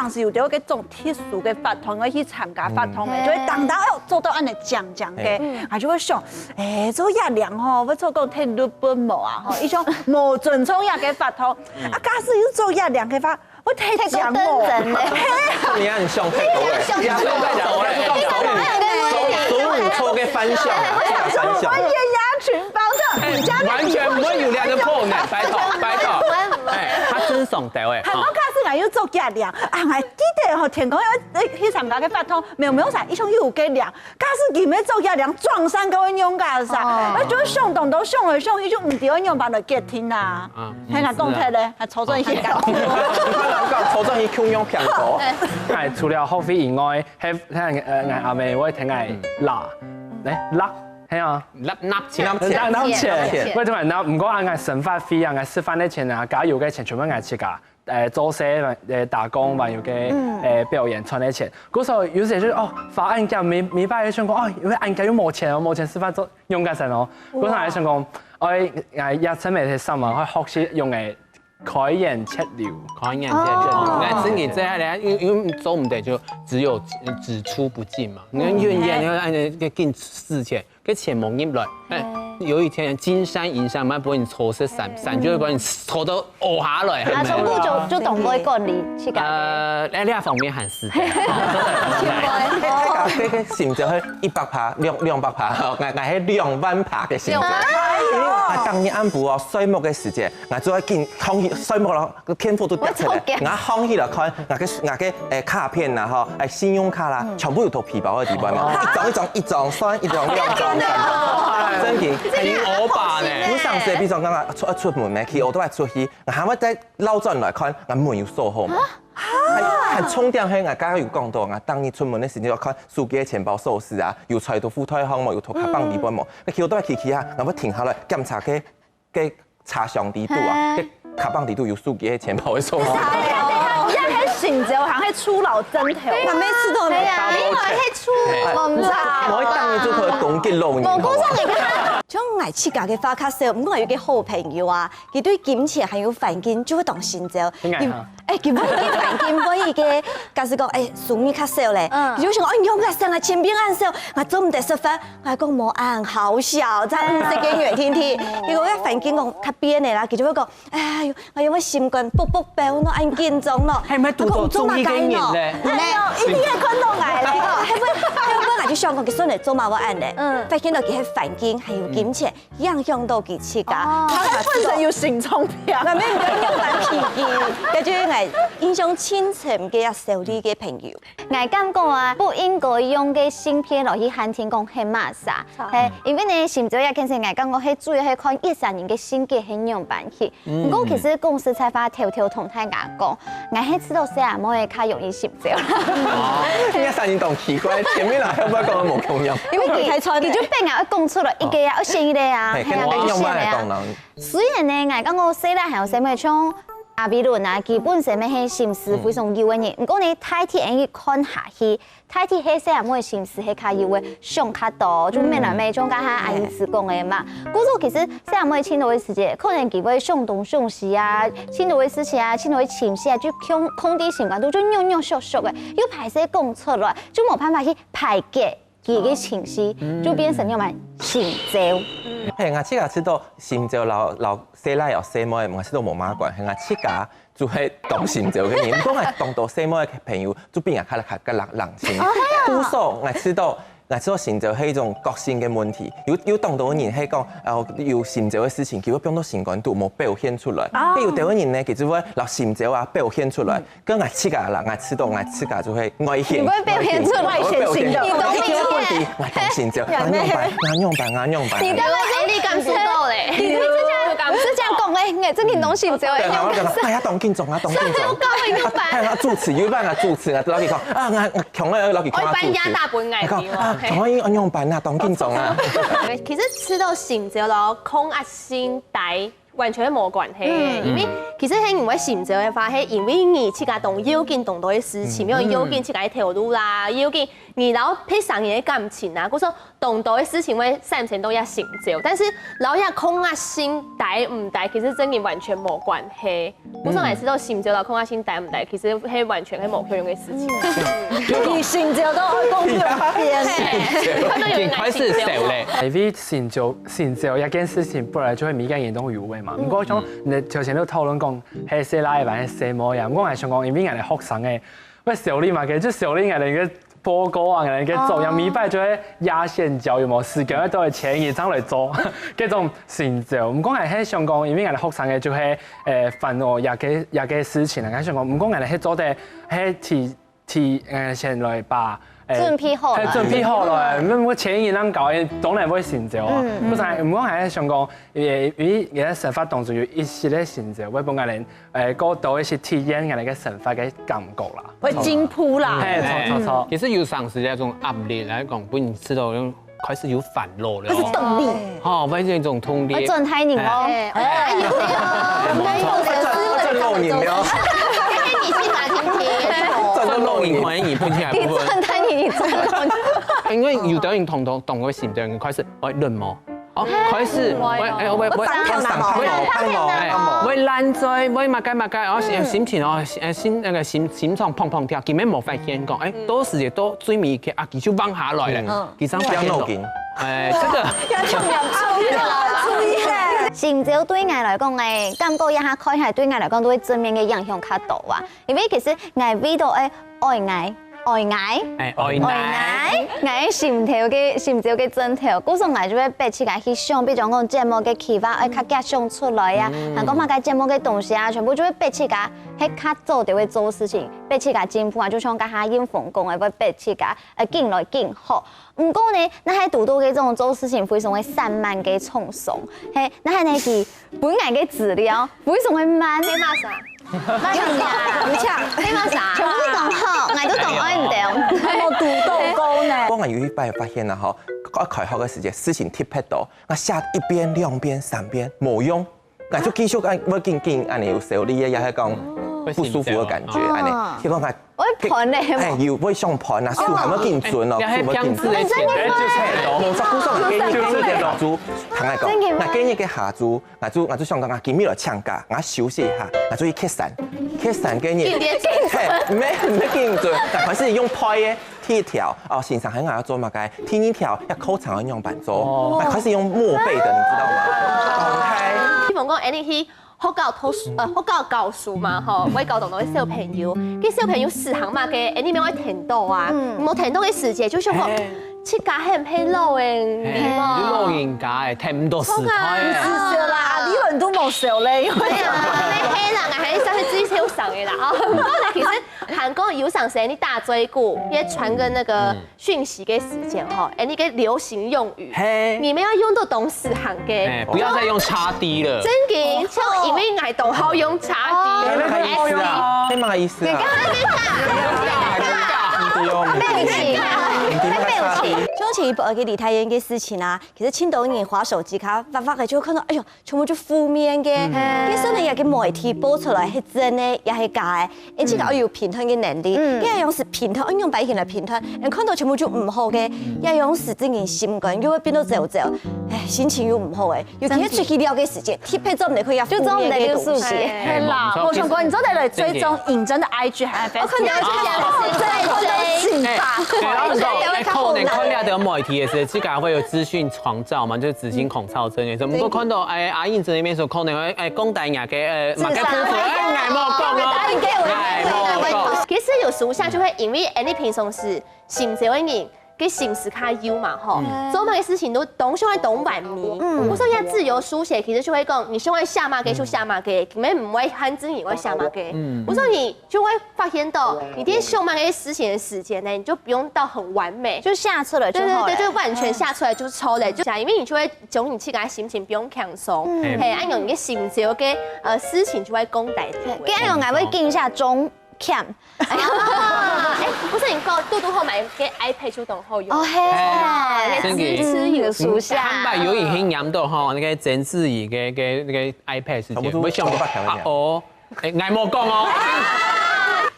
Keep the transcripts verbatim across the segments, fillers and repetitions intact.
當時有兜該種特殊个法堂，愛去參加法堂个，就會當當哦，做到恁樣靚靚个，啊，就會想，誒，做月娘吼，會做講忒日本無啊，吼，一種無尊重月个法堂，啊，假使有做月娘个話，會忒靚無？忒過當真呢。你看你像忒多欸，你像忒多欸，所有錯个方向啊，這个方向。我眼牙群包的，你家完全不會有兩个破呢，拜託拜託。哎，他真爽的哎。 好，假使𠊎有做月娘，啊，𠊎記得吼，天光要去參加个法堂，沒有沒有啥，一種有个娘。假使佢們做月娘，撞衫个會用个啥，啊，就會想當多，想來想去就毋知愛仰般來決定啊。係啊，講忒咧，還抽轉去。講抽轉去共樣偏多。哎，除了學費以外，還還呃，𠊎阿姆會聽𠊎納，哎納，係啊，納納錢，納錢，納錢，會聽𠊎納，毋過啊，𠊎生活費啊，𠊎食飯个錢啊，加油个錢全部𠊎自家。 誒，做事，誒，打工，還有个，誒，表演賺个錢。故所有時就，哦，花恁多，每每擺就想講，哦，因為恁多又無錢哦，無錢食飯做，用个錢哦。故所還想講，哎，哎，也趁沒得上嘛，會學習用个開源節流。開源節流，哦。那真的這樣咧，因為因為做毋得就只有只出不進嘛，你看怨言，你看哎，个進事前。 个錢無入來。哎，有一天金山銀山，慢慢分你抽，是山山就會分你抽到下來，啊，全部就就當會管理去改。呃，那那方面還是這樣。這个這个心就係一百趴，兩兩百趴，吼，𠊎𠊎係兩萬趴个心。因為𠊎當日暗晡哦，睡目个時間，𠊎就會緊䟘起睡目咯。 个電話都跌出來，𠊎䟘起來看，𠊎个𠊎个誒卡片啦吼，誒信用卡啦，全部有在皮包个底背嘛，一張一張一張算，一張兩張三張，真个，真个，你歐巴呢？有當時，比如講，𠊎出出門呢，騎奧多拜出去，𠊎還會再倒轉來看，𠊎門有鎖好無？還還重點係，𠊎剛剛有講到，𠊎當日出門个時間要看手機个錢包鎖匙啊，有揣到褲袋項無，有在卡包底背無？𠊎騎奧多拜騎騎啊，𠊎會停下來檢查个 个車廂底肚啊，个卡包底肚有手機个錢包个鎖匙。也係心照行，係出老針頭。我每次都沒有。哎呀，你還係出，我毋知。我一當日就可以攻擊老人。無，故所你看，像𠊎自家个花較少，毋過𠊎有个好朋友啊，佢對金錢還有環境就會當心照。哎，佢問佢環境，問佢个，假使講，哎，收入較少咧，佢就想，哎，用較少啊，錢變恁少，𠊎做毋得食飯。 𠊎講無恁好笑，正毋使个遠聽聽。結果該環境講較變个啦，佢就會講，哎喲，哎喲，𠊎心肝噗噗飆咯，恁緊張咯。還毋係堵到中意个人咧？哎喲，一定會看到𠊎咧。結果後尾後尾𠊎就想講，佢算了做麼會恁咧？嗯，發現到佢个環境還有金錢影響到佢自家，哦，佢本身有心臟病。那沒有沒有辦法，這就係𠊎印象深深个一个小弟个朋友。 𠊎感覺啊，不應該用个性別來去限定講係麼儕，係，因為呢，心照這件事，𠊎感覺係主要係看一儕人个性格係仰般去。毋過其實講實在話，偷偷同大家講，𠊎係知道細阿妹較容易心照啦。哦，你看聲音當奇怪，前面兩个會不會講得無共樣？因為佢，佢就變啊，愛講出來一个啊，愛選一个啊，嘿，係啊，愛選个啊。跟我一樣嘛，講人。 雖然呢，𠊎感覺細倈還有細妹像阿偉倫啊，佢本身乜係心思非常幼个人，毋過呢，大體恁樣看下去，大體係細阿妹心思係較幼个，想較多，就無恁樣像剛才阿姨子講个嘛。故所其實細阿妹盡多个時節，可能佢會想東想西啊，盡多个事情啊，盡多个情緒啊，就控控制心肝肚，就扭扭縮縮个，又歹勢講出來，就無辦法去排解。 佢个情緒，就變成仰般心照。嘿，𠊎自家知道心照摎摎細倈摎細妹，𠊎知道無麼關係，𠊎自家就係當心照个人。毋過𠊎當多細妹个朋友就比𠊎較較較冷冷清。故所𠊎知道，𠊎知道心照係一種個性个問題。有有當多人係講，呃，有心照个事情，佢會放到心肝肚，無表現出來。但有兜个人呢，佢就會摎心照啊表現出來。 跟𠊎自家啦，𠊎知道𠊎自家就係外顯，你會表現出來，外顯型的。你懂意思？𠊎當心照，𠊎仰般，𠊎仰般，𠊎仰般。你對我，哎，你感受到咧？你對這樣有感受？是這樣講，哎，哎，這個東西只有對，然後就說，哎呀，當緊張啊，當緊張。所以我講了一個版。哎呀，主持，有一半啊，主持啊，老實講，啊，𠊎，𠊎從來老實講啊，我一般壓大本愛講，啊，從來仰般啊，當緊張啊。其實知道心照咯，空啊心呆。 完全無關係，因為其實係因為心照个話，係因為你自家當要緊當多个事情，因為要緊自家个頭路啦，要緊你摎別儕人个感情啊，故所當多个事情會產生到這成就，但是摎這抗壓性大毋大，其實真个完全無關係。故所𠊎知道成就摎抗壓性大毋大，其實係完全係無共樣个事情。你成就都愛講兩遍。已經開始笑咧。因為成就成就一件事情本來就會每個人都有个嘛。不過像你頭先都討論講，係細倈仔還係細妹仔，不過𠊎想講，因為𠊎个學生个，會笑你嘛，其實就笑你𠊎个報告啊，𠊎个作業，每擺就會壓線交，有無？時間都會前一張來做，這種成就。不過𠊎係想講，因為𠊎个學生个就係，誒，煩惱這個這個事情啊，𠊎想講，不過𠊎係做得係提 提，呃，先來把，呃，準備好了。係準備好了，毋好前一日恁搞，當然會成就啊。不是，毋過還係想講，因為因為生活當中有一息个成就，會分𠊎等，呃，過多一息體驗𠊎等个生活个感覺啦。會進步啦。係，著著著。其實有常時這種壓力來講，分你試著用開始有煩惱了。這是動力。吼，會係一種動力。會轉大人咯。哎，哎，有有，轉老人了，你去馬婷婷，轉到老人。可能你分起來不分。轉大人，你轉老人。因為有的人同同同个心，有的人開始愛冷漠，哦，開始會哎會會。看毛看毛看毛哎，看毛。會懶惰，會麼个麼个，然後心心情哦，呃，心那個心心臟砰砰跳，根本無發現講，哎，到時也到最尾一刻啊，佢就放下來了，佢正發現到，不要腦筋。哎，這個成就對𠊎來講，哎，感覺一下看起來對𠊎來講都會正面个影響較多啊。因為其實𠊎為到哎愛𠊎愛𠊎。哎，愛愛𠊎，𠊎心頭个心頭个症頭，故所𠊎就會逼自家去想，比如講節目个企劃，愛較遽想出來啊，還講麼个節目个東西啊，全部就會逼自家，係較做得會做事情，逼自家進步啊，就像剛剛應峰講个，會逼自家，呃，緊來緊好。毋過呢，若係堵到該種做事情非常个散漫个創傷，嘿，若係呢佢本來个資料非常个慢，係麼儕？慢點啊，你搶，係麼儕？全部都講好，𠊎都講愛你兜。有堵到溝呢？我有一擺發現啊，吼，我開學个時節事情特別多，我寫一遍、兩遍、三遍無用，我就繼續按，我緊緊按呢有小力个，也係講不舒服个感覺，按呢，結果我我會煩咧，哎，有會想煩啊，手還會緊顫哦，也係手會緊顫。騙子的錢。哎，無錯，故所𠊎今日个下晝，聽𠊎講，真的嗎𠊎今日个下晝，𠊎就𠊎就想講啊，今日來請假，𠊎休息一下，𠊎就去客棧，客棧今日，嘿，毋係毋係緊顫，𠊎開始用背个第一條，哦，先生喊𠊎做麼个，第二條，這課程愛仰般做，𠊎開始用默背的，你知道嗎？OK。比方講，哎，你去 學校讀書，呃，學校教書嘛，吼，會教到个小朋友，該小朋友時行麼个，哎，你乜愛聽到啊，無聽到个時節，就想講，自家係毋係老人，有老人家哎，聽毋到時代哎。是啦，理論都無熟咧，因為係啦，𠊎還係上去最後上个啦，哦，不過呢，其實還過有上時你打嘴鼓，也傳个那個訊息个時間吼，哎，你个流行用語，嘿，你乜愛用到當時行个，哎，不要再用叉D了。真个，像因為𠊎都好用叉D，那麼个意思啊？那麼个意思啊？你不用，背景，你不用背景。像前一擺个梨泰院个事情啊，其實盡多人滑手機卡，發發个就看到，哎喲，全部就負面个。其實呢，也个媒體報出來係真个，也係假个，而且愛有評斷个能力。也有時評斷，用白眼來評斷，人看到全部就毋好个，也有時真个心肝又會變到糟糟，哎，心情又毋好哎。 尤其係出去尞个時節，特別做毋得去遐負面个東西。就做毋得去係啦，我想講，你做得來追蹤認真个IG，還有Facebook，我看到就想追蹤性吧。然後你說，哎，可能看了這個媒體也是，自家會有資訊狂躁嘛，就是資訊狂躁症那種。不過看到哎阿英在那邊說，可能會哎講大家个哎，馬上哭出來，哎，𠊎無講哦，𠊎無講。其實有時候就會因為哎，你平常時心情个人，个心事較憂嘛吼，做麼个事情都當想愛當完美。我說人家自由書寫，其實就會講，你想愛寫麼个就寫麼个，根本毋會限制你愛寫麼个。我說你就會發現到，你在想麼个事情的時間呢，你就不用到很完美。就寫出來就好了。對對對，就完全寫出來就超了，就寫，因為你就會將你自家个心情放輕鬆，嘿，恁樣你个心情个呃事情就會降低。該恁樣𠊎會更加中 欠。哎，不是你講，嘟嘟好買个iPad就當好用。哦嘿，真的自有書下。坦白有一天念到吼，那個曾志怡个个那個iPad事情，差不多我想差不多啊哦，哎，𠊎無講哦。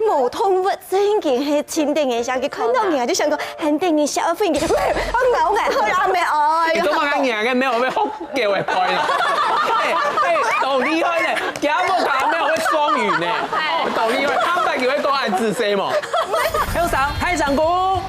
無普通話正經係盡得人惜，佢看到人啊就想講，很得人惜，分佢，啊，咬个，好啦，沒，哎呀，你都把他娘个没有被好给我拍了。哎哎，懂厉害呢，给他莫卡没有会双语呢，哦，懂厉害，他们以为公安自谁嘛？香肠、太长菇，